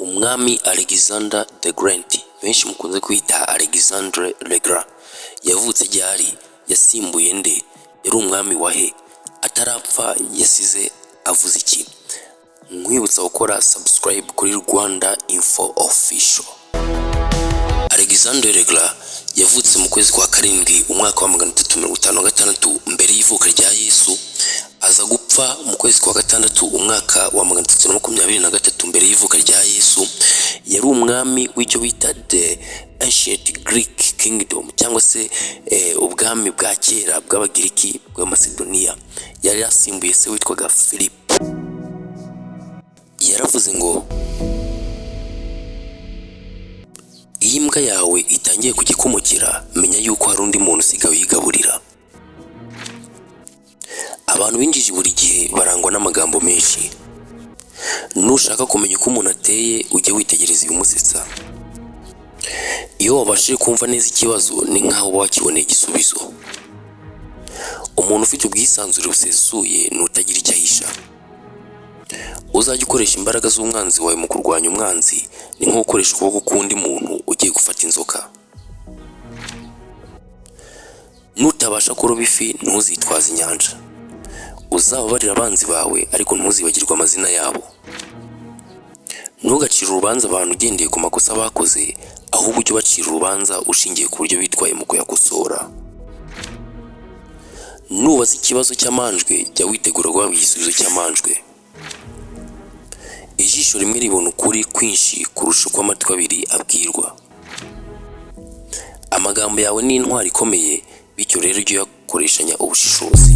Umwami Alexander the Great, benshi mukunze kwita Alexandre le Grand, yavutse ryari? Yasimbuye nde? Yari umwami wa he? Atarapfa yasize avuze iki? Nkwibutsa gukora subscribe kuri Rwanda Info Official. Alexandre le Grand yavutse mu kwezi kwa karindwi umwaka wa 356 mbere y'ivuka rya Yesu, aza gupfa mu kwezi kwa gatandatu umwaka wa 323 mbere y'ivuka rya Yesu. Yari umwami w'icyo bita the Ancient Greek Kingdom, cyangwa se ubwami bwa kera bw'Abagiriki bwa Macedonia. Yari asimbuye se witwaga Philip. Yaravuze ngo: "Iyo imbwa yawe itangiye kujya ikumukira, menya yuko hari undi muntu usigaye uyigaburira." Abantu b'injiji buri gihe barangwa n'amagambo menshi. Nushaka kumenya uko umuntu ateye, ujye witegereza ibimusetsa. Iyo wabashije kumva neza ikibazo, ni nk'aho uba wakiboneye igisubizo. Umuntu ufite ubwisanzure busesuye ni utagira icyo ahisha. Uzajya ukoresha imbaraga z'umwanzi wawe mu kurwanya umwanzi, ni nko gukoresha ukuboko k'undi muntu ugiye gufata inzoka. Nutabasha kuroba ifi, ntuzitwaze inyanja. Uzababarire abanzi bawe, ariko ntuzibagirwe amazina yabo. Ntugacire urubanza abantu ugendeye ku makosa bakoze, ahubwo ujye ubacira urubanza ushingiye ku buryo bitwaye mu kuyakosora. Nubaza ikibazo cy'amanjwe, jya witegura guhabwa igisubizo cy'amanjwe. Ijisho rimwe ribona ukuri kwinshi kurusha uko amatwi abiri abwirwa. Amagambo yawe ni intwaro ikomeye, bityo rero ujye uyakoreshanya ubushishozi.